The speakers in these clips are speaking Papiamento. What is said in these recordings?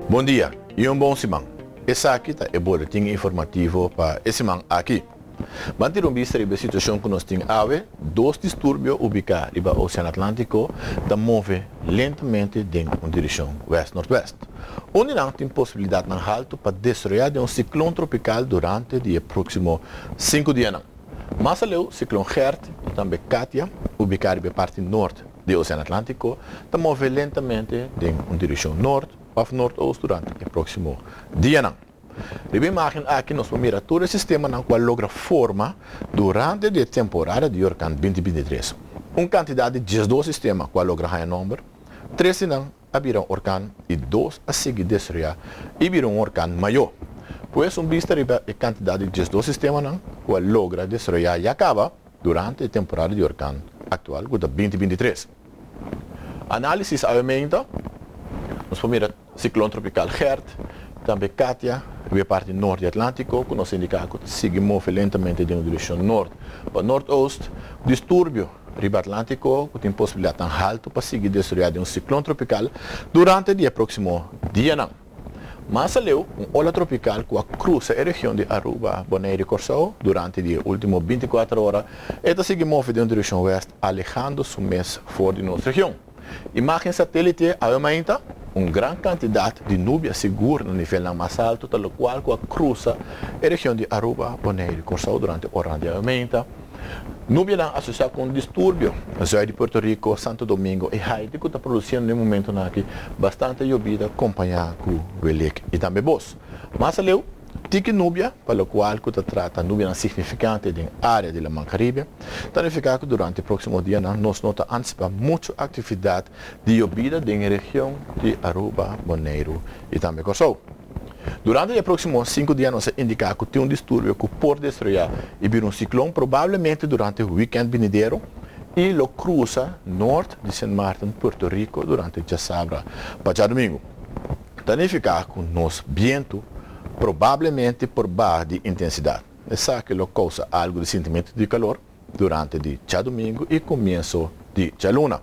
Bon dia y un bon siman. Esaki ta e boletin informativo pa e siman aki. Ban tira un bista riba e situacion cu nos tin awe, dos disturbio ubica riba Ocean Atlantico ta move lentamente den un direccion west-noordwest. Un di nan tin posibilidadnan halto pa desaroya den un ciclon tropical durante di e proximo cinco dianan. Mas aleu, ciclon Gert y tambe Katia, ubica riba e parti noord di Ocean Atlantico, ta move lentamente den un direccion noord of noordoost durante e proximo dianan. Riba e imagen aki nos por mira tur e sistemanan ku a logra forma durante di e temporada di orkan 2023. Un kantidat di 12 sistema ku a logra haña nòmber, tres di nan a bira un orkan i dos a sigui desaroyá i bira un orkan mayó. Pues un bista riba e kantidat di 12 sistemanan ku a logra desaroyá ya kaba durante e temporada di orkan aktual ku ta 2023. Análisis awe meinta nos por mira Siklon tropikal Gert, tambe Katia, riba e parti nort di Atlántiko, ku nos indiká ku ta sigui move lentamente den un direkshon nort pa nortoost. Disturbio riba Atlántiko ku tin posibilidatnan haltu pa sigui desaroyá den un siklon tropikal durante di e próksimo dianan. Mas aleu, un ola tropikal ku a krusa e region di Aruba, Boneiru i Kòrsou durante di e último 24 ora, e ta sigui move den un direkshon wèst alehando su mes for di nos region. Imágen satélite awe mainta, un gran kantidat di nubia sigur na nivelnan mas altu ta lokual ku a krusa e region di Aruba, Boneiru i Kòrsou durante oranan di awe mainta. Nubianan asosiá ku un disturbio zùit di Puerto Rico, Santo Domingo i Haiti ku ta produsiendo den momentunan aki bastante yobida kompañá ku welek i tambe bos. Mas aleu, Tiki nubia, pa lokual ku ta trata nubianan signifikante den área di Laman Karibe, ta nifiká ku durante e próksimo dianan nos no ta antisipá muchu aktividat di yobida den e region di Aruba, Boneiru i tambe Kòrsou. Durante di e próksimo sinku dia nos a indiká ku tin un disturbio ku por desaroyá i bira un siklon probablemente durante wikènt binidero i lo krusa nort di Sint Maarten, Puerto Rico durante djasabra pa djadumingu. Ta nifiká ku nos bientu probablemente por baha di intensidat. Esaki lo kousa algu di sintimentu di kalor durante di djadumingu i komienso di djaluna.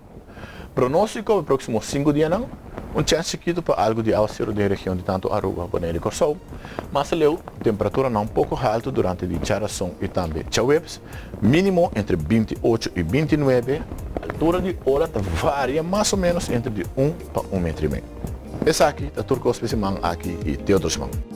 Pronóstiko pa e próksimo sinku dianan, Un chèns chikitu pa algu di awaseru den region di tantu Aruba, Boneiru i Kòrsou. Mas aleu, temperaturanan un poko haltu durante di djarason i tambe djaweps, mínimo entre 28 i 29. Altura di ola ta varia mas o ménos entre di un pa un metro i mei. Esaki ta tur kos pa e siman aki i te otro siman.